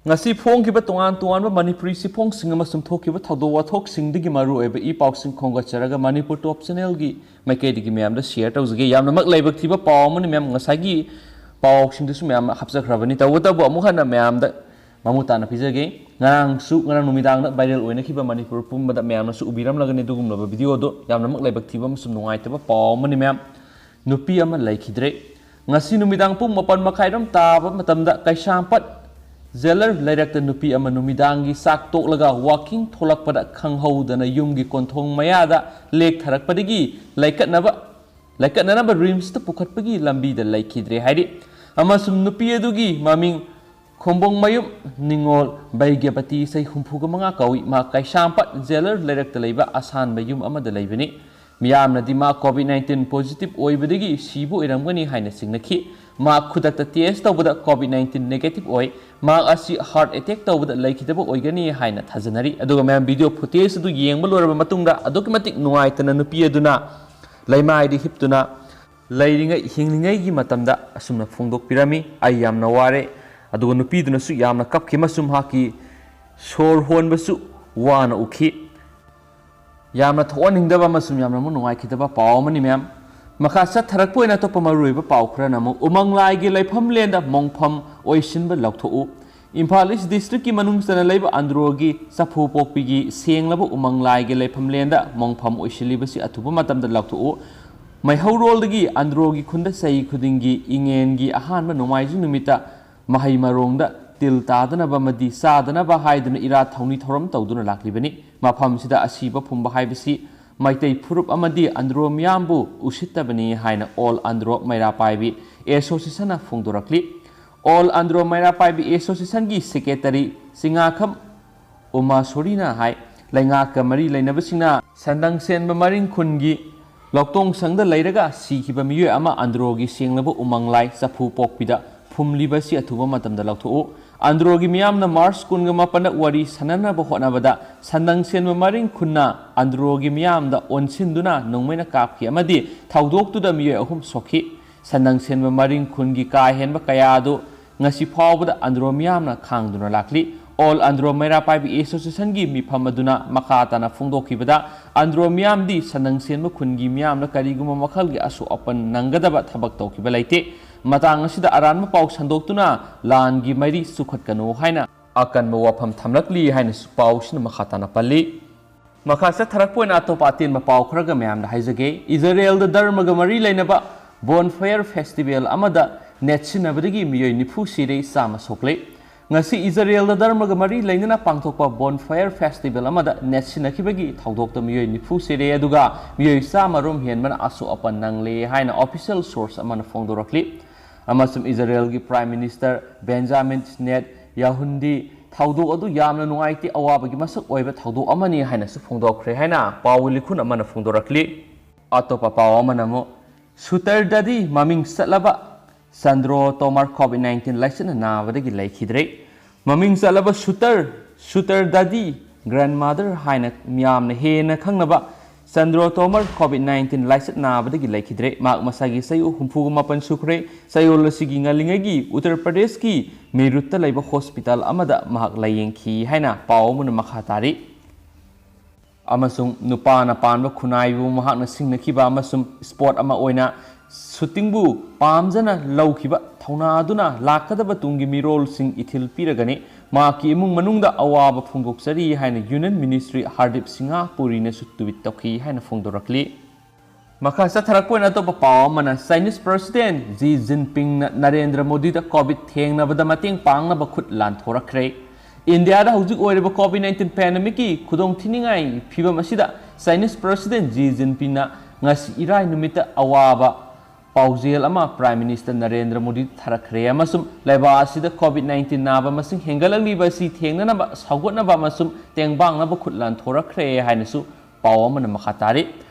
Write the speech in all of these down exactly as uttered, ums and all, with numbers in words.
ꯉꯁꯤ ꯐꯣꯡꯈꯤꯕ ꯇꯣꯉꯥꯟ ꯇꯣꯉꯥꯟꯕ ꯃꯅꯤꯄꯨꯔꯤ ꯆꯦꯐꯣꯡꯁꯤꯡ ꯑꯃꯁꯨꯡ ꯊꯣꯛꯈꯤꯕ ꯊꯧꯗꯣꯛ ꯋꯥꯊꯣꯛꯁꯤꯡꯗꯒꯤ ꯃꯔꯨꯑꯣꯏꯕ ꯏ ꯄꯥꯎꯁꯤꯡ ꯈꯣꯝꯒꯠꯆꯔꯒ ꯃꯅꯤꯄꯨꯔ ꯇꯣꯞ ꯆꯦꯅꯦꯜꯒꯤ ꯃꯥꯏꯀꯩꯗꯒꯤ ꯃꯌꯥꯝꯗ ꯁꯤꯌꯔ ꯇꯧꯖꯒꯦ꯫ ꯌꯥꯝꯅꯃꯛ ꯂꯥꯏꯕꯛ ꯊꯤꯕ ꯄꯥꯎ ꯑꯃꯅꯤ ꯃꯌꯥꯝ, ꯉꯁꯥꯏꯒꯤ ꯄꯥꯎꯁꯤꯡꯗꯨꯁꯨ ꯃꯌꯥꯝ ꯍꯥꯞꯆꯈ꯭ꯔꯕꯅꯤ꯫ ꯇꯧꯕꯇꯕꯨ ꯑꯃꯨꯛ ꯍꯟꯅ ꯃꯌꯥꯝꯗ ꯃꯃꯨꯠ ꯇꯥꯅ ꯄꯤꯖꯒꯦ꯫ ꯉꯔꯥꯡꯁꯨ, ꯉꯔꯥꯡ ꯅꯨꯃꯤꯗꯥꯡꯗ ꯚꯥꯏꯔꯦꯜ ꯑꯣꯏꯅꯈꯤꯕ ꯃꯅꯤꯄꯨꯔ ꯄꯨꯝꯕꯗ ꯃꯌꯥꯝꯅꯁꯨ ꯎꯕꯤꯔꯝꯂꯒꯅꯤ ꯑꯗꯨꯒꯨꯝꯂꯕ ꯚꯤꯗꯤꯑꯣꯗꯣ꯫ ꯌꯥꯝꯅꯃꯛ ꯂꯥꯏꯕꯛ ꯊꯤꯕ ꯑꯃꯁꯨꯡ ꯅꯨꯡꯉꯥꯏꯇꯕ ꯄꯥꯎ ꯑꯃꯅꯤ ꯃꯌꯥꯝ꯫ ꯅꯨꯄꯤ ꯑꯃ ꯂꯩꯈꯤꯗ꯭ꯔꯦ꯫ ꯉꯁꯤ ꯅꯨꯃꯤꯗꯥꯡ ꯄꯨꯡ ꯃꯥꯄꯟ ꯃꯈꯥꯏꯔꯣꯝ ꯇꯥꯕ ꯃꯇꯝꯗ ꯀꯩꯁꯥꯝꯄꯥꯠ ꯖꯦꯂꯔ ꯂꯩꯔꯛꯇ ꯅꯨꯄꯤ ꯑꯃ ꯅꯨꯃꯤꯗꯥꯡꯒꯤ ꯆꯥꯛ ꯇꯣꯛꯂꯒ ꯋꯥꯀꯤꯡ ꯊꯣꯛꯂꯛꯄꯗ ꯈꯪꯍꯧꯗꯅ ꯌꯨꯝꯒꯤ ꯀꯣꯟꯊꯣꯡ ꯃꯌꯥꯗ ꯂꯦꯛꯊꯔꯛꯄꯗꯒꯤ ꯂꯩꯀꯠꯅꯕ, ꯂꯩꯀꯠꯅꯅꯕ ꯔꯤꯝꯁꯇ ꯄꯨꯈꯠꯄꯒꯤ ꯂꯝꯕꯤꯗ ꯂꯩꯈꯤꯗ꯭ꯔꯦ ꯍꯥꯏꯔꯤ꯫ ꯑꯃꯁꯨꯡ ꯅꯨꯄꯤ ꯑꯗꯨꯒꯤ ꯃꯃꯤꯡ ꯈꯣꯡꯕꯣꯡꯃꯌꯨꯝ ꯅꯤꯉꯣꯜ ꯕꯩꯒ꯭ꯌꯄꯇꯤ, ꯆꯍꯤ ꯍꯨꯝꯐꯨꯒ ꯃꯉꯥ ꯀꯧꯏ꯫ ꯃꯍꯥꯛ ꯀꯩꯁꯥꯝꯄꯥꯠ ꯖꯦꯂꯔ ꯂꯩꯔꯛꯇ ꯂꯩꯕ ꯑꯁꯥꯟꯕ ꯌꯨꯝ ꯑꯃꯗ ꯂꯩꯕꯅꯤ꯫ ꯃꯤꯌꯥꯝꯅꯗꯤ ꯃꯍꯥꯛ ꯀꯣꯚꯤꯗ ꯅꯥꯏꯟꯇꯤꯟ ꯄꯣꯖꯤꯇꯤꯚ ꯑꯣꯏꯕꯗꯒꯤ ꯁꯤꯕ ꯑꯣꯏꯔꯝꯒꯅꯤ ꯍꯥꯏꯅ ꯆꯤꯡꯅꯈꯤ꯫ ꯃꯍꯥꯛ ꯈꯨꯗꯛꯇ ꯇꯦꯁ ꯇꯧꯕꯗ ꯀꯣꯚꯤꯗ ꯅꯥꯏꯟꯇꯤꯟ ꯅꯦꯒꯦꯇꯤꯚ ꯑꯣꯏ꯫ ꯃꯍꯥꯛ ꯑꯁꯤ ꯍꯥꯔꯠ ꯑꯦꯇꯦꯛ ꯇꯧꯕꯗ ꯂꯩꯈꯤꯗꯕ ꯑꯣꯏꯒꯅꯤ ꯍꯥꯏꯅ ꯊꯥꯖꯅꯔꯤ꯫ ꯑꯗꯨꯒ ꯃꯌꯥꯝ, ꯚꯤꯗꯤꯑꯣ ꯐꯨꯇꯦꯖ ꯑꯗꯨ ꯌꯦꯡꯕ ꯂꯣꯏꯔꯕ ꯃꯇꯨꯡꯗ ꯑꯗꯨꯛꯀꯤ ꯃꯇꯤꯛ ꯅꯨꯡꯉꯥꯏꯇꯅ ꯅꯨꯄꯤ ꯑꯗꯨꯅ ꯂꯩꯃꯥꯏꯗ ꯍꯤꯞꯇꯨꯅ ꯂꯩꯔꯤꯉꯩ, ꯍꯤꯡꯂꯤꯉꯩꯒꯤ ꯃꯇꯝꯗ ꯑꯁꯨꯝꯅ ꯐꯣꯡꯗꯣꯛꯄꯤꯔꯝꯃꯤ, "ꯑꯩ ꯌꯥꯝꯅ ꯋꯥꯔꯦ"꯫ ꯑꯗꯨꯒ ꯅꯨꯄꯤꯗꯨꯅꯁꯨ ꯌꯥꯝꯅ ꯀꯞꯈꯤ ꯑꯃꯁꯨꯡ ꯃꯍꯥꯛꯀꯤ ꯁꯣꯔ ꯍꯣꯟꯕꯁꯨ ꯋꯥꯅ ꯎꯈꯤ꯫ ꯌꯥꯝꯅ ꯊꯣꯛꯍꯟꯅꯤꯡꯗꯕ ꯑꯃꯁꯨꯡ ꯌꯥꯝꯅ ꯑꯃꯨꯛ ꯅꯨꯡꯉꯥꯏꯈꯤꯗꯕ ꯄꯥꯎ ꯑꯃꯅꯤ ꯃꯌꯥꯝ꯫ ꯃꯈꯥ ꯆꯠꯊꯔꯛꯄ ꯑꯣꯏꯅ ꯑꯇꯣꯞꯄ ꯃꯔꯨꯑꯣꯏꯕ ꯄꯥꯎ ꯈꯔꯅ ꯑꯃꯨꯛ, ꯎꯃꯪ ꯂꯥꯏꯒꯤ ꯂꯩꯐꯝ ꯂꯦꯟꯗ ꯃꯣꯡꯐꯝ ꯑꯣꯏꯁꯤꯟꯕ ꯂꯧꯊꯣꯛꯎ꯫ ꯏꯝꯐꯥꯜ ꯏꯁ ꯗꯤꯁꯇ꯭ꯔꯤꯛꯀꯤ ꯃꯅꯨꯡ ꯆꯟꯅ ꯂꯩꯕ ꯑꯟꯗ꯭ꯔꯣꯒꯤ ꯆꯐꯨ ꯄꯣꯛꯄꯤꯒꯤ ꯁꯦꯡꯂꯕ ꯎꯃꯪ ꯂꯥꯏꯒꯤ ꯂꯩꯐꯝ ꯂꯦꯟꯗ ꯃꯣꯡꯐꯝ ꯑꯣꯏꯁꯤꯜꯂꯤꯕꯁꯤ ꯑꯊꯨꯕ ꯃꯇꯝꯗ ꯂꯧꯊꯣꯛꯎ꯫ ꯃꯩꯍꯧꯔꯣꯜꯗꯒꯤ ꯑꯟꯗ꯭ꯔꯣꯒꯤ ꯈꯨꯟꯗ ꯆꯍꯤ ꯈꯨꯗꯤꯡꯒꯤ ꯏꯉꯦꯟꯒꯤ ꯑꯍꯥꯟꯕ ꯅꯣꯡꯃꯥꯏꯖꯤꯡ ꯅꯨꯃꯤꯠꯇ ꯃꯍꯩ ꯃꯔꯣꯡꯗ ꯇꯤꯜ ꯇꯥꯗꯅꯕ ꯑꯃꯗꯤ ꯆꯥꯗꯅꯕ ꯍꯥꯏꯗꯨꯅ ꯏꯔꯥꯠ ꯊꯧꯅꯤ ꯊꯧꯔꯝ ꯇꯧꯗꯨꯅ ꯂꯥꯛꯂꯤꯕꯅꯤ꯫ ꯃꯐꯝꯁꯤꯗ ꯑꯁꯤꯕ ꯐꯨꯝꯕ ꯍꯥꯏꯕꯁꯤ ꯃꯩꯇꯩ ꯐꯨꯔꯨꯞ ꯑꯃꯗꯤ ꯑꯟꯗ꯭ꯔꯣ ꯃꯤꯌꯥꯝꯕꯨ ꯎꯁꯤꯠꯇꯕꯅꯤ ꯍꯥꯏꯅ ꯑꯣꯜ ꯑꯟꯗ꯭ꯔꯣ ꯃꯩꯔꯥ ꯄꯥꯏꯕꯤ ꯑꯦꯁꯣꯁꯤꯌꯦꯁꯟꯅ ꯐꯣꯡꯗꯣꯔꯛꯂꯤ꯫ ꯑꯣꯜ ꯑꯟꯗ꯭ꯔꯣ ꯃꯩꯔꯥ ꯄꯥꯏꯕꯤ ꯑꯦꯁꯣꯁꯤꯌꯦꯁꯟꯒꯤ ꯁꯦꯀ꯭ꯔꯦꯇꯔꯤ ꯆꯤꯉꯥꯈꯝ ꯎꯃꯥꯁꯣꯔꯤꯅ ꯍꯥꯏ, ꯂꯩꯉꯥꯛꯀ ꯃꯔꯤ ꯂꯩꯅꯕꯁꯤꯡꯅ ꯁꯟꯗꯪ ꯁꯦꯟꯕ ꯃꯔꯤꯡ ꯈꯨꯟꯒꯤ ꯂꯧꯇꯣꯡꯁꯪꯗ ꯂꯩꯔꯒ ꯁꯤꯈꯤꯕ ꯃꯤꯑꯣꯏ ꯑꯃ ꯑꯟꯗ꯭ꯔꯣꯒꯤ ꯁꯦꯡꯂꯕ ꯎꯃꯪ ꯂꯥꯏ ꯆꯐꯨ ꯄꯣꯛꯄꯤꯗ ꯐꯨꯝꯂꯤꯕꯁꯤ ꯑꯊꯨꯕ ꯃꯇꯝꯗ ꯂꯧꯊꯣꯛꯎ꯫ ꯑꯟꯗ꯭ꯔꯣꯒꯤ ꯃꯤꯌꯥꯝꯅ ꯃꯥꯔꯆ ꯀꯨꯟꯒ ꯃꯥꯄꯟꯗ ꯋꯥꯔꯤ ꯁꯥꯟꯅꯅꯕ ꯍꯣꯠꯅꯕꯗ ꯁꯟꯗꯪ ꯁꯦꯟꯕ ꯃꯔꯤꯡ ꯈꯨꯟꯅ ꯑꯟꯗ꯭ꯔꯣꯒꯤ ꯃꯤꯌꯥꯝꯗ ꯑꯣꯟꯁꯤꯟꯗꯨꯅ ꯅꯣꯡꯃꯩꯅ ꯀꯥꯞꯈꯤ ꯑꯃꯗꯤ ꯊꯧꯗꯣꯛꯇꯨꯗ ꯃꯤꯑꯣꯏ ꯑꯍꯨꯝ ꯁꯣꯛꯈꯤ꯫ ꯁꯟꯗꯪ ꯁꯦꯟꯕ ꯃꯔꯤꯡ ꯈꯨꯟꯒꯤ ꯀꯥ ꯍꯦꯟꯕ ꯀꯌꯥ ꯑꯗꯨ ꯉꯁꯤ ꯐꯥꯎꯕꯗ ꯑꯟꯗ꯭ꯔꯣ ꯃꯤꯌꯥꯝꯅ ꯈꯥꯡꯗꯨꯅ ꯂꯥꯛꯂꯤ꯫ ꯑꯣꯜ ꯑꯟꯗ꯭ꯔꯣ ꯃꯩꯔꯥ ꯄꯥꯏꯕꯤ ꯑꯦꯁꯣꯁꯤꯌꯦꯁꯟꯒꯤ ꯃꯤꯐꯝ ꯑꯗꯨꯅ ꯃꯈꯥ ꯇꯥꯅ ꯐꯣꯡꯗꯣꯛꯈꯤꯕꯗ, ꯑꯟꯗ꯭ꯔꯣ ꯃꯤꯌꯥꯝꯗꯤ ꯁꯟꯅꯪ ꯁꯦꯟꯕ ꯈꯨꯟꯒꯤ ꯃꯤꯌꯥꯝꯅ ꯀꯔꯤꯒꯨꯝꯕ ꯃꯈꯜꯒꯤ ꯑꯁꯣꯛ ꯑꯄꯟ ꯅꯪꯒꯗꯕ ꯊꯕꯛ ꯇꯧꯈꯤꯕ ꯂꯩꯇꯦ꯫ ꯃꯇꯥꯡ ꯑꯁꯤꯗ ꯑꯔꯥꯟꯕ ꯄꯥꯎ ꯁꯟꯗꯣꯛꯇꯨꯅ ꯂꯥꯟꯒꯤ ꯃꯩꯔꯤ ꯆꯨꯈꯠꯀꯅꯨ ꯍꯥꯏꯅ ꯑꯀꯟꯕ ꯋꯥꯐꯝ ꯊꯝꯂꯛꯂꯤ ꯍꯥꯏꯅꯁꯨ ꯄꯥꯎꯁꯤꯅ ꯃꯈꯥ ꯇꯥꯅ ꯄꯜꯂꯤ꯫ ꯃꯈꯥ ꯆꯠꯊꯔꯛꯄ ꯑꯣꯏꯅ ꯑꯇꯣꯞꯄ ꯑꯇꯦꯟꯕ ꯄꯥꯎ ꯈꯔꯒ ꯃꯌꯥꯝꯗ ꯍꯥꯏꯖꯒꯦ꯫ ꯏꯖꯔꯦꯜꯗ ꯙꯔꯃꯒ ꯃꯔꯤ ꯂꯩꯅꯕ ꯕꯣꯟꯐꯌꯔ ꯐꯦꯁꯇꯤꯚꯦꯜ ꯑꯃꯗ ꯅꯦꯠꯁꯤꯟꯅꯕꯗꯒꯤ ꯃꯤꯑꯣꯏ ꯅꯤꯐꯨ ꯁꯤꯔꯦ, ꯆꯥꯝꯃ ꯁꯣꯛꯂꯦ꯫ ꯉꯁꯤ ꯏꯖꯔꯦꯜꯗ ꯙꯔꯃꯒ ꯃꯔꯤ ꯂꯩꯅꯅ ꯄꯥꯡꯊꯣꯛꯄ ꯕꯣꯟꯐꯌꯔ ꯐꯦꯁꯇꯤꯚꯦꯜ ꯑꯃꯗ ꯅꯦꯠꯁꯤꯟꯅꯈꯤꯕꯒꯤ ꯊꯧꯗꯣꯛꯇ ꯃꯤꯑꯣꯏ ꯅꯤꯐꯨ ꯁꯤꯔꯦ, ꯑꯗꯨꯒ ꯃꯤꯑꯣꯏ ꯆꯥꯝꯃ ꯔꯣꯝ ꯍꯦꯟꯕꯅ ꯑꯁꯣꯛ ꯑꯄꯟ ꯅꯪꯂꯦ ꯍꯥꯏꯅ ꯑꯣꯐꯤꯁꯤꯌꯦꯜ ꯁꯣꯔꯁ ꯑꯃꯅ ꯐꯣꯡꯗꯣꯔꯛꯂꯤ꯫ ꯑꯃꯁꯨꯡ ꯏꯖꯔꯦꯜꯒꯤ ꯄ꯭ꯔꯥꯏꯝ ꯃꯤꯅꯤꯁꯇꯔ ꯕꯦꯟꯖꯥꯃꯤꯟ ꯅꯦꯠ ꯌꯥꯍꯨꯟꯗꯤ ꯊꯧꯗꯣꯛ ꯑꯗꯨ ꯌꯥꯝꯅ ꯅꯨꯡꯉꯥꯏꯇꯦ, ꯑꯋꯥꯕꯒꯤ ꯃꯁꯛ ꯑꯣꯏꯕ ꯊꯧꯗꯣꯛ ꯑꯃꯅꯤ ꯍꯥꯏꯅꯁꯨ ꯐꯣꯡꯗꯣꯛꯈ꯭ꯔꯦ ꯍꯥꯏꯅ ꯄꯥꯎ ꯂꯤꯈꯨꯟ ꯑꯃꯅ ꯐꯣꯡꯗꯣꯔꯛꯂꯤ꯫ ꯑꯇꯣꯞꯄ ꯄꯥꯎ ꯑꯃꯅ ꯑꯃꯨꯛ ꯁꯨꯇꯔꯗꯗꯤ ꯃꯃꯤꯡ ꯆꯠꯂꯕ ꯁꯟꯗ꯭ꯔꯣ ꯇꯣꯃꯔ ꯀꯣꯚꯤꯗ ꯅꯥꯏꯟꯇꯤꯟ ꯂꯥꯏꯆꯠꯅ ꯅꯥꯕꯗꯒꯤ ꯂꯩꯈꯤꯗ꯭ꯔꯦ꯫ ꯃꯃꯤꯡ ꯆꯠꯂꯕ ꯁꯨꯇꯔ, ꯁꯨꯇꯔꯗꯗꯤ ꯒ꯭ꯔꯥꯟꯃꯗꯔ ꯍꯥꯏꯅ ꯃꯤꯌꯥꯝꯅ ꯍꯦꯟꯅ ꯈꯪꯅꯕ ꯁꯟꯗ꯭ꯔꯣ ꯇꯣꯃꯔ ꯀꯣꯚꯤꯗ ꯅꯥꯏꯟꯇꯤꯟ ꯂꯥꯏꯆꯠ ꯅꯥꯕꯗꯒꯤ ꯂꯩꯈꯤꯗ꯭ꯔꯦ꯫ ꯃꯍꯥꯛ ꯃꯁꯥꯒꯤ ꯆꯍꯤ ꯍꯨꯝꯐꯨꯒ ꯃꯥꯄꯟ ꯁꯨꯈ꯭ꯔꯦ꯫ ꯆꯌꯣꯜ ꯑꯁꯤꯒꯤ ꯉꯜꯂꯤꯉꯩꯒꯤ ꯎꯠꯇꯔ ꯄ꯭ꯔꯗꯦꯁꯀꯤ ꯃꯤꯔꯨꯠꯇ ꯂꯩꯕ ꯍꯣꯁꯄꯤꯇꯥꯜ ꯑꯃꯗ ꯃꯍꯥꯛ ꯂꯥꯌꯦꯡꯈꯤ ꯍꯥꯏꯅ ꯄꯥꯎ ꯑꯃꯅ ꯃꯈꯥ ꯇꯥꯔꯤ꯫ ꯑꯃꯁꯨꯡ ꯅꯨꯄꯥꯅ ꯄꯥꯟꯕ ꯈꯨꯟꯅꯥꯏꯕꯨ ꯃꯍꯥꯛꯅ ꯁꯤꯡꯅꯈꯤꯕ ꯑꯃꯁꯨꯡ ꯁ꯭ꯄꯣꯔꯠ ꯑꯃ ꯑꯣꯏꯅ ꯁꯨꯇꯤꯡꯕꯨ ꯄꯥꯝꯖꯅ ꯂꯧꯈꯤꯕ ꯊꯧꯅꯥ ꯑꯗꯨꯅ ꯂꯥꯛꯀꯗꯕ ꯇꯨꯡꯒꯤ ꯃꯤꯔꯣꯜꯁꯤꯡ ꯏꯊꯤꯜ ꯄꯤꯔꯒꯅꯤ꯫ ꯃꯍꯥꯛꯀꯤ ꯏꯃꯨꯡ ꯃꯅꯨꯡꯗ ꯑꯋꯥꯕ ꯐꯣꯡꯗꯣꯛꯆꯔꯤ ꯍꯥꯏꯅ ꯌꯨꯅꯤꯌꯟ ꯃꯤꯅꯤꯁꯇ꯭ꯔꯤ ꯍꯔꯗꯤꯞ ꯁꯤꯡꯍ ꯄꯨꯔꯤꯅꯁꯨ ꯇ꯭ꯋꯤꯠ ꯇꯧꯈꯤ ꯍꯥꯏꯅ ꯐꯣꯡꯗꯣꯔꯛꯂꯤ꯫ ꯃꯈꯥ ꯆꯠꯊꯔꯛꯄ ꯑꯣꯏꯅ ꯑꯇꯣꯞꯄ ꯄꯥꯎ ꯑꯃꯅ, ꯆꯥꯏꯅꯤꯁ ꯄ꯭ꯔꯁꯤꯗꯦꯟ ꯖꯤ ꯖꯤꯟꯄꯤꯡꯅ ꯅꯔꯦꯟꯗ꯭ꯔ ꯃꯣꯗꯤꯗ ꯀꯣꯚꯤꯗ ꯊꯦꯡꯅꯕꯗ ꯃꯇꯦꯡ ꯄꯥꯡꯅꯕ ꯈꯨꯠ ꯂꯥꯟꯊꯣꯔꯛꯈ꯭ꯔꯦ꯫ ꯏꯟꯗꯤꯌꯥꯗ ꯍꯧꯖꯤꯛ ꯑꯣꯏꯔꯤꯕ ꯀꯣꯚꯤꯗ ꯅꯥꯏꯟꯇꯤꯟ ꯄꯦꯟꯗꯦꯃꯤꯛꯀꯤ ꯈꯨꯗꯣꯡꯊꯤꯅꯤꯡꯉꯥꯏ ꯐꯤꯕꯝ ꯑꯁꯤꯗ ꯆꯥꯏꯅꯤꯁ ꯄ꯭ꯔꯁꯤꯗꯦꯟ ꯖꯤ ꯖꯤꯟꯄꯤꯡꯅ ꯉꯁꯤ ꯏꯔꯥꯏ ꯅꯨꯃꯤꯠꯇ ꯑꯋꯥꯕ ꯄꯥꯎꯖꯦꯜ ꯑꯃ ꯄ꯭ꯔꯥꯏꯝ ꯃꯤꯅꯤꯁꯇꯔ ꯅꯔꯦꯟꯗ꯭ꯔ ꯃꯣꯗꯤꯗ ꯊꯥꯔꯛꯈ꯭ꯔꯦ ꯑꯃꯁꯨꯡ ꯂꯩꯕꯥꯛ ꯑꯁꯤꯗ ꯀꯣꯚꯤꯗ ꯅꯥꯏꯟꯇꯤꯟ ꯅꯥꯕ ꯃꯁꯤꯡ ꯍꯦꯟꯒꯠꯂꯛꯂꯤꯕ ꯑꯁꯤ ꯊꯦꯡꯅꯅꯕ, ꯁꯧꯒꯠꯅꯕ ꯑꯃꯁꯨꯡ ꯇꯦꯡꯕꯥꯡꯅꯕ ꯈꯨꯠ ꯂꯥꯟꯊꯣꯔꯛꯈ꯭ꯔꯦ ꯍꯥꯏꯅꯁꯨ ꯄꯥꯎ ꯑꯃꯅ ꯃꯈꯥ ꯇꯥꯔꯤ꯫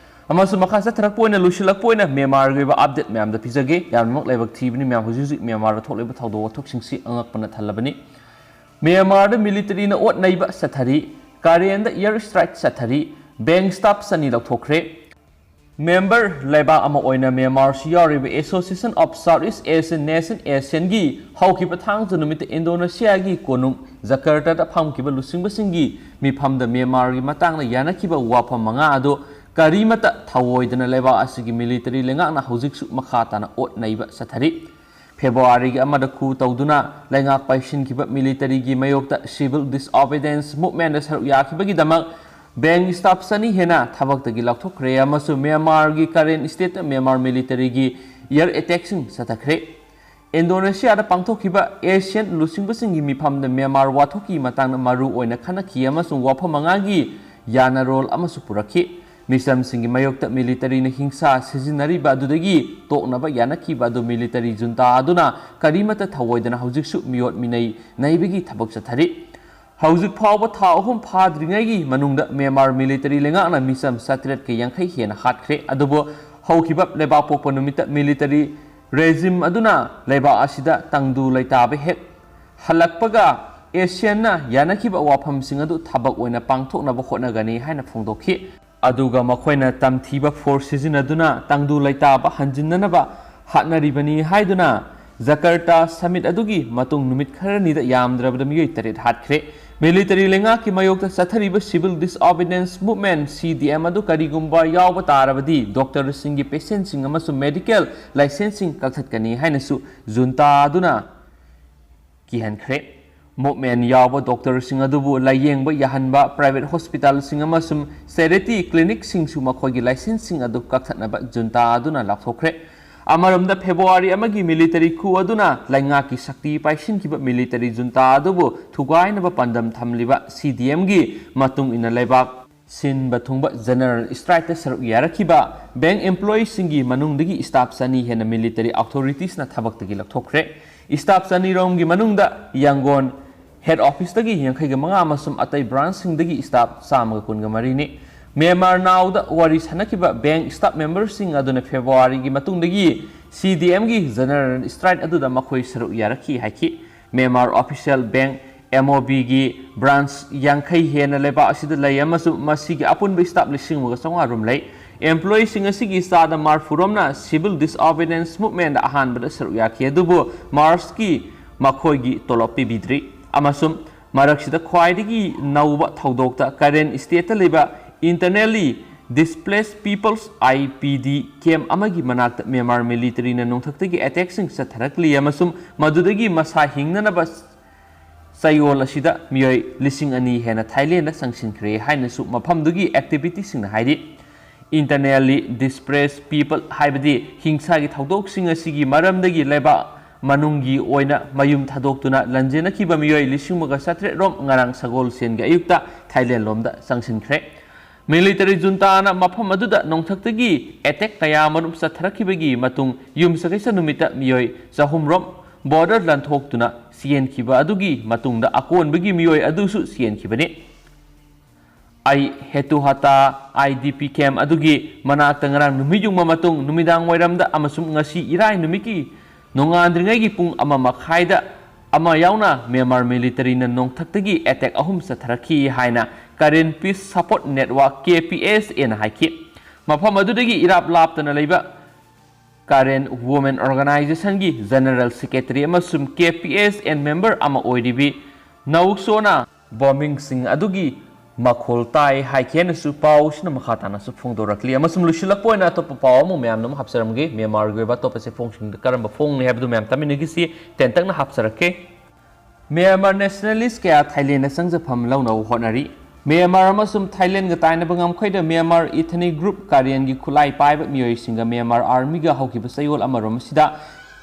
ꯑꯃꯁꯨꯡ ꯃꯈꯥ ꯆꯠꯊꯔꯛꯄ ꯑꯣꯏꯅ, ꯂꯣꯏꯁꯤꯜꯂꯛꯄ ꯑꯣꯏꯅ ꯃ꯭ꯌꯥꯟꯃꯥꯔꯒꯤ ꯑꯣꯏꯕ ꯑꯞꯗꯦꯠ ꯃꯌꯥꯝꯗ ꯄꯤꯖꯒꯦ꯫ ꯌꯥꯝꯅꯃꯛ ꯂꯥꯏꯕꯛ ꯊꯤꯕꯅꯤ ꯃꯌꯥꯝ, ꯍꯧꯖꯤꯛ ꯍꯧꯖꯤꯛ ꯃ꯭ꯌꯥꯟꯃꯥꯔꯗ ꯊꯣꯛꯂꯤꯕ ꯊꯧꯗꯣꯛ ꯋꯥꯊꯣꯛꯁꯤꯡꯁꯤ ꯑꯉꯛꯄꯅ ꯊꯜꯂꯕꯅꯤ꯫ ꯃ꯭ꯌꯥꯟꯃꯥꯔꯗ ꯃꯤꯂꯤꯇꯔꯤꯅ ꯑꯣꯠ ꯅꯩꯕ ꯆꯠꯊꯔꯤ꯫ ꯀꯥꯔꯦꯟꯗ ꯏꯌꯔ ꯁ꯭ꯇ꯭ꯔꯥꯏꯛ ꯆꯠꯊꯔꯤ꯫ ꯕꯦꯡꯛ ꯁ꯭ꯇꯥꯐ ꯆꯅꯤ ꯂꯧꯊꯣꯛꯈ꯭ꯔꯦ꯫ ꯃꯦꯝꯕꯔ ꯂꯩꯕꯥꯛ ꯑꯃ ꯑꯣꯏꯅ ꯃ꯭ꯌꯥꯟꯃꯥꯔꯁꯨ ꯌꯥꯎꯔꯤꯕ Association of Southeast Asian Nation, ASEANꯒꯤ ꯍꯧꯈꯤꯕ ꯊꯥꯡꯖ ꯅꯨꯃꯤꯠꯇ ꯏꯟꯗꯣꯅꯦꯁꯤꯌꯥꯒꯤ ꯀꯣꯅꯨꯡ ꯖꯀꯔꯇꯥꯗ ꯐꯝꯈꯤꯕ ꯂꯨꯆꯤꯡꯕꯁꯤꯡꯒꯤ ꯃꯤꯐꯝꯗ ꯃ꯭ꯌꯥꯟꯃꯥꯔꯒꯤ ꯃꯇꯥꯡꯗ ꯌꯥꯅꯈꯤꯕ ꯋꯥꯐꯝ ꯃꯉꯥ ꯑꯗꯨ ꯀꯔꯤꯃꯠꯇ ꯊꯧꯑꯣꯏꯗꯅ ꯂꯩꯕꯥꯛ ꯑꯁꯤꯒꯤ ꯃꯤꯂꯤꯇꯔꯤ ꯂꯩꯉꯥꯛꯅ ꯍꯧꯖꯤꯛꯁꯨ ꯃꯈꯥ ꯇꯥꯅ ꯑꯣꯠ ꯅꯩꯕ ꯆꯠꯊꯔꯤ꯫ ꯐꯦꯕ꯭ꯔꯨꯋꯥꯔꯤꯒꯤ ꯑꯃꯗ ꯈꯨ ꯇꯧꯗꯨꯅ ꯂꯩꯉꯥꯛ ꯄꯥꯏꯁꯤꯟꯈꯤꯕ ꯃꯤꯂꯤꯇꯔꯤꯒꯤ ꯃꯥꯌꯣꯛꯇ civil disobedience movementꯗ ꯁꯔꯨꯛ ꯌꯥꯈꯤꯕꯒꯤꯗꯃꯛ bank staff ꯆꯅꯤ ꯍꯦꯟꯅ ꯊꯕꯛꯇꯒꯤ ꯂꯧꯊꯣꯛꯈ꯭ꯔꯦ ꯑꯃꯁꯨꯡ ꯃ꯭ꯌꯥꯟꯃꯥꯔꯒꯤ current stateꯇ ꯃ꯭ꯌꯥꯟꯃꯥꯔ ꯃꯤꯂꯤꯇꯔꯤꯒꯤ air attackꯁꯤꯡ ꯆꯠꯊꯈ꯭ꯔꯦ꯫ ꯏꯟꯗꯣꯅꯦꯁꯤꯌꯥꯗ ꯄꯥꯡꯊꯣꯛꯈꯤꯕ ASEAN ꯂꯨꯆꯤꯡꯕꯁꯤꯡꯒꯤ ꯃꯤꯐꯝꯗ ꯃ꯭ꯌꯥꯟꯃꯥꯔ ꯋꯥꯊꯣꯛꯀꯤ ꯃꯇꯥꯡꯗ ꯃꯔꯨ ꯑꯣꯏꯅ ꯈꯟꯅꯈꯤ ꯑꯃꯁꯨꯡ ꯋꯥꯐꯝ ꯃꯉꯥꯒꯤ ꯌꯥꯅꯔꯣꯜ ꯑꯃꯁꯨ ꯄꯨꯔꯛꯈꯤ꯫ ꯃꯤꯆꯝꯁꯤꯡꯒꯤ ꯃꯥꯌꯣꯛꯇ ꯃꯤꯂꯤꯇꯔꯤꯅ ꯍꯤꯡꯁꯥ ꯁꯤꯖꯤꯟꯅꯔꯤꯕ ꯑꯗꯨꯗꯒꯤ ꯇꯣꯛꯅꯕ ꯌꯥꯅꯈꯤꯕ ꯑꯗꯨ ꯃꯤꯂꯤꯇꯔꯤ ꯖꯨꯟꯇꯥ ꯑꯗꯨꯅ ꯀꯔꯤꯃꯠꯇ ꯊꯧꯑꯣꯏꯗꯅ ꯍꯧꯖꯤꯛꯁꯨ ꯃꯤꯑꯣꯠ ꯃꯤꯅꯩ ꯅꯩꯕꯒꯤ ꯊꯕꯛ ꯆꯠꯊꯔꯤ꯫ ꯍꯧꯖꯤꯛ ꯐꯥꯎꯕ ꯊꯥ ꯑꯍꯨꯝ ꯐꯥꯗ꯭ꯔꯤꯉꯩꯒꯤ ꯃꯅꯨꯡꯗ ꯃ꯭ꯌꯥꯟꯃꯥꯔ ꯃꯤꯂꯤꯇꯔꯤ ꯂꯩꯉꯥꯛꯅ ꯃꯤꯆꯝ ꯆꯥꯇ꯭ꯔꯦꯠꯀ ꯌꯥꯡꯈꯩ ꯍꯦꯟꯅ ꯍꯥꯠꯈ꯭ꯔꯦ꯫ ꯑꯗꯨꯕꯨ ꯍꯧꯈꯤꯕ ꯂꯩꯕꯥꯛꯄꯣꯛꯄ ꯅꯨꯃꯤꯠꯇ ꯃꯤꯂꯤꯇꯔꯤ regime ꯑꯗꯨꯅ ꯂꯩꯕꯥꯛ ꯑꯁꯤꯗ ꯇꯪꯗꯨ ꯂꯩꯇꯥꯕ ꯍꯦꯛ ꯍꯜꯂꯛꯄꯒ ASEANꯅ ꯌꯥꯅꯈꯤꯕ ꯋꯥꯐꯝꯁꯤꯡ ꯑꯗꯨ ꯊꯕꯛ ꯑꯣꯏꯅ ꯄꯥꯡꯊꯣꯛꯅꯕ ꯍꯣꯠꯅꯒꯅꯤ ꯍꯥꯏꯅ ꯐꯣꯡꯗꯣꯛꯈꯤ꯫ ꯑꯗꯨꯒ ꯃꯈꯣꯏꯅ ꯇꯝꯊꯤꯕ force ꯁꯤꯖꯤꯟꯅꯗꯨꯅ ꯇꯪꯗꯨ ꯂꯩꯇꯥꯕ ꯍꯟꯖꯤꯟꯅꯅꯕ ꯍꯥꯠꯅꯔꯤꯕꯅꯤ ꯍꯥꯏꯗꯨꯅ ꯖꯀꯔꯇꯥ summit ꯑꯗꯨꯒꯤ ꯃꯇꯨꯡ ꯅꯨꯃꯤꯠ ꯈꯔꯅꯤꯗ ꯌꯥꯝꯗ꯭ꯔꯕꯗ ꯃꯤꯑꯣꯏ ꯇꯔꯦꯠ ꯍꯥꯠꯈ꯭ꯔꯦ꯫ ꯃꯤꯂꯤꯇꯔꯤ ꯂꯩꯉꯥꯛꯀꯤ ꯃꯥꯌꯣꯛꯇ ꯆꯠꯊꯔꯤꯕ civil disobedience movement, CDM, ꯑꯗꯨ ꯀꯔꯤꯒꯨꯝꯕ ꯌꯥꯎꯕ ꯇꯥꯔꯕꯗꯤ ꯗꯣꯛꯇꯔꯁꯤꯡꯒꯤ patientꯁꯤꯡ ꯑꯃꯁꯨꯡ medical licenceꯁꯤꯡ ꯀꯛꯊꯠꯀꯅꯤ ꯍꯥꯏꯅꯁꯨ ꯖꯨꯟꯇꯥ ꯑꯗꯨꯅ ꯀꯤꯍꯟꯈ꯭ꯔꯦ꯫ Movement ꯌꯥꯎꯕ ꯗꯣꯛꯇꯔꯁꯤꯡ ꯑꯗꯨꯕꯨ ꯂꯥꯌꯦꯡꯕ ꯌꯥꯍꯟꯕ private hospitalꯁꯤꯡ ꯑꯃꯁꯨꯡ charity clinicꯁꯤꯡꯁꯨ ꯃꯈꯣꯏꯒꯤ licenceꯁꯤꯡ ꯑꯗꯨ ꯀꯛꯊꯠꯅꯕ ꯖꯨꯟꯇꯥ ꯑꯗꯨꯅ ꯂꯥꯎꯊꯣꯛꯈ꯭ꯔꯦ꯫ ꯑꯃꯔꯣꯝꯗ, ꯐꯦꯕ꯭ꯔꯨꯋꯥꯔꯤ ꯑꯃꯒꯤ ꯃꯤꯂꯤꯇꯔꯤ coup ꯑꯗꯨꯅ ꯂꯩꯉꯥꯛꯀꯤ ꯁꯛꯇꯤ ꯄꯥꯏꯁꯤꯟꯈꯤꯕ ꯃꯤꯂꯤꯇꯔꯤ ꯖꯨꯟꯇꯥ ꯑꯗꯨꯕꯨ ꯊꯨꯒꯥꯏꯅꯕ ꯄꯥꯟꯗꯝ ꯊꯝꯂꯤꯕ CDMꯒꯤ ꯃꯇꯨꯡ ꯏꯟꯅ ꯂꯩꯕꯥꯛ ꯁꯤꯟꯕ ꯊꯨꯡꯕ general strikeꯇ ꯁꯔꯨꯛ ꯌꯥꯔꯛꯈꯤꯕ bank employeeꯁꯤꯡꯒꯤ ꯃꯅꯨꯡꯗꯒꯤ staff ꯆꯅꯤ ꯍꯦꯟꯅ ꯃꯤꯂꯤꯇꯔꯤ authoritiesꯅ ꯊꯕꯛꯇꯒꯤ ꯂꯧꯊꯣꯛꯈ꯭ꯔꯦ꯫ Staff ꯆꯅꯤꯔꯣꯝꯒꯤ ꯃꯅꯨꯡꯗ ꯌꯥꯡꯒꯣꯟ head officeꯇꯒꯤ ꯌꯥꯡꯈꯩꯒ ꯃꯉꯥ ꯑꯃꯁꯨꯡ ꯑꯇꯩ branchꯁꯤꯡꯗꯒꯤ staff ꯆꯥꯝꯃꯒ ꯀꯨꯟꯒ ꯃꯔꯤꯅꯤ꯫ Myanmar Nowꯗ ꯋꯥꯔꯤ ꯁꯥꯟꯅꯈꯤꯕ bank staff memberꯁꯤꯡ ꯑꯗꯨꯅ ꯐꯦꯕ꯭ꯔꯨꯋꯥꯔꯤꯒꯤ ꯃꯇꯨꯡꯗꯒꯤ CDMꯒꯤ general strike ꯑꯗꯨꯗ ꯃꯈꯣꯏ ꯁꯔꯨꯛ ꯌꯥꯔꯛꯈꯤ ꯍꯥꯏꯈꯤ꯫ Myanmar official bank, MOBꯒꯤ branch ꯌꯥꯡꯈꯩ ꯍꯦꯟꯅ ꯂꯩꯕꯥꯛ ꯑꯁꯤꯗ ꯂꯩ ꯑꯃꯁꯨꯡ ꯃꯁꯤꯒꯤ ꯑꯄꯨꯟꯕ staff ꯂꯤꯁꯤꯡ ꯑꯃꯒ ꯆꯥꯝꯃꯉꯥ ꯔꯣꯝ ꯂꯩ꯫ Employeeꯁꯤꯡ ꯑꯁꯤꯒꯤ ꯆꯥꯗ ꯃꯔꯐꯨꯔꯣꯝꯅ civil disobedience movementꯗ ꯑꯍꯥꯟꯕꯗ ꯁꯔꯨꯛ ꯌꯥꯈꯤ, ꯑꯗꯨꯕꯨ Marchꯀꯤ ꯃꯈꯣꯏꯒꯤ ꯇꯣꯂꯣꯞ ꯄꯤꯕꯤꯗ꯭ꯔꯤ꯫ ꯑꯃꯁꯨꯡ ꯃꯔꯛꯁꯤꯗ ꯈ꯭ꯋꯥꯏꯗꯒꯤ ꯅꯧꯕ ꯊꯧꯗꯣꯛꯇ Karen stateꯇ ꯂꯩꯕ internally displaced people's, IPD, camp ꯑꯃꯒꯤ ꯃꯅꯥꯛꯇ Myanmar militaryꯅ ꯅꯣꯡꯊꯛꯇꯒꯤ attackꯁꯤꯡ ꯆꯠꯊꯔꯛꯂꯤ ꯑꯃꯁꯨꯡ ꯃꯗꯨꯗꯒꯤ ꯃꯁꯥ ꯍꯤꯡꯅꯅꯕ ꯆꯌꯣꯜ ꯑꯁꯤꯗ ꯃꯤꯑꯣꯏ ꯂꯤꯁꯤꯡ ꯑꯅꯤ ꯍꯦꯟꯅ ꯊꯥꯏꯂꯦꯟꯗ ꯆꯪꯁꯤꯟꯈ꯭ꯔꯦ ꯍꯥꯏꯅꯁꯨ ꯃꯐꯝꯗꯨꯒꯤ activityꯁꯤꯡꯅ ꯍꯥꯏꯔꯤ꯫ Internally displaced people ꯍꯥꯏꯕꯗꯤ ꯍꯤꯡꯁꯥꯒꯤ ꯊꯧꯗꯣꯛꯁꯤꯡ ꯑꯁꯤꯒꯤ ꯃꯔꯝꯗꯒꯤ ꯂꯩꯕꯥꯛ ꯃꯅꯨꯡꯒꯤ ꯑꯣꯏꯅ ꯃꯌꯨꯝ ꯊꯥꯗꯣꯛꯇꯨꯅ ꯂꯥꯟꯖꯦꯟꯅꯈꯤꯕ ꯃꯤꯑꯣꯏ ꯂꯤꯁꯤꯡ ꯑꯃꯒ ꯆꯥꯇ꯭ꯔꯦꯠ ꯔꯣꯝ ꯉꯔꯥꯡ ꯁꯒꯣꯜꯁꯦꯟꯒꯤ ꯑꯌꯨꯛꯇ ꯊꯥꯏꯂꯦꯟ ꯂꯣꯝꯗ ꯆꯪꯁꯤꯟꯈ꯭ꯔꯦ꯫ Military juntaꯅ ꯃꯐꯝ ꯑꯗꯨꯗ ꯅꯣꯡꯊꯛꯇꯒꯤ attack ꯀꯌꯥ ꯃꯔꯨꯝ ꯆꯠꯊꯔꯛꯈꯤꯕꯒꯤ ꯃꯇꯨꯡ ꯌꯨꯝꯁꯀꯩꯁ ꯅꯨꯃꯤꯠꯇ ꯃꯤꯑꯣꯏ ꯆꯍꯨꯝ ꯔꯣꯝ border ꯂꯥꯟꯊꯣꯛꯇꯨꯅ ꯆꯦꯟꯈꯤꯕ ꯑꯗꯨꯒꯤ ꯃꯇꯨꯡꯗ ꯑꯀꯣꯟꯕꯒꯤ ꯃꯤꯑꯣꯏ ꯑꯗꯨꯁꯨ ꯆꯦꯟꯈꯤꯕꯅꯤ꯫ ꯑꯩ ꯍꯦꯇꯨꯍꯥꯇꯥ IDP camp ꯑꯗꯨꯒꯤ ꯃꯅꯥꯛꯇ ꯉꯔꯥꯡ ꯅꯨꯃꯤꯠ ꯌꯨꯡꯕ ꯃꯇꯨꯡ ꯅꯨꯃꯤꯗꯥꯡ ꯋꯥꯏꯔꯝꯗ ꯑꯃꯁꯨꯡ ꯉꯁꯤ ꯏꯔꯥꯏ ꯅꯨꯃꯤꯠꯀꯤ ꯅꯣꯡꯉꯥꯟꯗ꯭ꯔꯤꯉꯩꯒꯤ ꯄꯨꯡ ꯑꯃ ꯃꯈꯥꯏꯗ ꯑꯃ ꯌꯥꯎꯅ Myanmar militaryꯅ ꯅꯣꯡꯊꯛꯇꯒꯤ attack ꯑꯍꯨꯝ ꯆꯠꯊꯔꯛꯈꯤ ꯍꯥꯏꯅ Karen Peace Support Network, KPSAꯅ ꯍꯥꯏꯈꯤ꯫ ꯃꯐꯝ ꯑꯗꯨꯗꯒꯤ ꯏꯔꯥꯞ ꯂꯥꯞꯇꯅ ꯂꯩꯕ Karen Women Organizationꯒꯤ General Secretary ꯑꯃꯁꯨꯡ KPSN member ꯑꯃ ꯑꯣꯏꯔꯤꯕꯤ ꯅꯧꯁꯣꯅ bombingꯁꯤꯡ ꯑꯗꯨꯒꯤ ꯃꯈꯣꯜ ꯇꯥꯏ ꯍꯥꯏꯈꯤ ꯍꯥꯏꯅꯁꯨ ꯄꯥꯎꯁꯤꯅ ꯃꯈꯥ ꯇꯥꯅꯁꯨ ꯐꯣꯡꯗꯣꯔꯛꯂꯤ꯫ ꯑꯃꯁꯨꯡ ꯂꯣꯏꯁꯤꯜꯂꯛꯄ ꯑꯣꯏꯅ ꯑꯇꯣꯞꯄ ꯄꯥꯎ ꯑꯃ ꯃꯌꯥꯝꯅ ꯑꯃꯨꯛ ꯍꯥꯞꯆꯔꯝꯒꯦ꯫ ꯃ꯭ꯌꯥꯟꯃꯥꯔꯒꯤ ꯑꯣꯏꯕ ꯑꯇꯣꯞꯄ ꯆꯦꯐꯣꯡꯁꯤꯡꯗ ꯀꯔꯝꯕ ꯐꯣꯡꯂꯤ ꯍꯥꯏꯕꯗꯨ ꯃꯌꯥꯝ ꯇꯥꯃꯤꯟꯅꯈꯤꯁꯤ꯫ ꯇꯦꯟꯇꯛꯅ ꯍꯥꯞꯆꯔꯛꯀꯦ꯫ ꯃ꯭ꯌꯥꯟꯃꯥꯔ nationalist ꯀꯌꯥ ꯊꯥꯏꯂꯦꯟꯗ ꯆꯪꯖꯐꯝ ꯂꯧꯅꯕ ꯍꯣꯠꯅꯔꯤ꯫ ꯃ꯭ꯌꯥꯟꯃꯥꯔ ꯑꯃꯁꯨꯡ ꯊꯥꯏꯂꯦꯟꯒ ꯇꯥꯏꯅꯕ ꯉꯝꯈꯩꯗ ꯃ꯭ꯌꯥꯟꯃꯥꯔ ethnic group Karenꯒꯤ ꯈꯨꯠꯂꯥꯏ ꯄꯥꯏꯕ ꯃꯤꯑꯣꯏꯁꯤꯡꯒ ꯃ꯭ꯌꯥꯟꯃꯥꯔ armyꯒ ꯍꯧꯈꯤꯕ ꯆꯌꯣꯜ ꯑꯃꯔꯣꯝ ꯑꯁꯤꯗ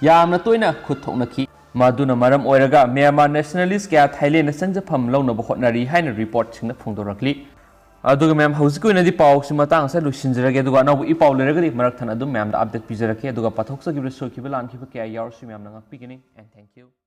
ꯌꯥꯝꯅ ꯇꯣꯏꯅ ꯈꯨꯠ ꯊꯣꯛꯅꯈꯤ꯫ ꯃꯗꯨꯅ ꯃꯔꯝ ꯑꯣꯏꯔꯒ ꯃ꯭ꯌꯥꯟꯃꯥꯔ nationalist ꯀꯌꯥ ꯊꯥꯏꯂꯦꯟꯗ ꯆꯪꯖꯐꯝ ꯂꯧꯅꯕ ꯍꯣꯠꯅꯔꯤ ꯍꯥꯏꯅ reportꯁꯤꯡꯅ ꯐꯣꯡꯗꯣꯔꯛꯂꯤ꯫ ꯑꯗꯨꯒ ꯃꯌꯥꯝ, ꯍꯧꯖꯤꯛꯀꯤ ꯑꯣꯏꯅꯗꯤ ꯄꯥꯎꯁꯤ ꯃꯇꯥꯡ ꯑꯁꯤꯗ ꯂꯣꯏꯁꯤꯟꯖꯔꯒꯦ, ꯑꯗꯨꯒ ꯑꯅꯧꯕ ꯏ ꯄꯥꯎ ꯂꯩꯔꯒꯗꯤ ꯃꯔꯛ ꯊꯟꯅ ꯑꯗꯨꯝ ꯃꯌꯥꯝꯗ update ꯄꯤꯖꯔꯛꯀꯦ꯫ ꯑꯗꯨꯒ ꯄꯥꯊꯣꯛꯆꯈꯤꯕꯗ ꯁꯣꯏꯈꯤꯕ ꯂꯥꯟꯈꯤꯕ ꯀꯌꯥ ꯌꯥꯎꯔꯁꯨ ꯃꯌꯥꯝꯅ ꯉꯥꯛꯄꯤꯒꯅꯤ꯫ And thank you꯫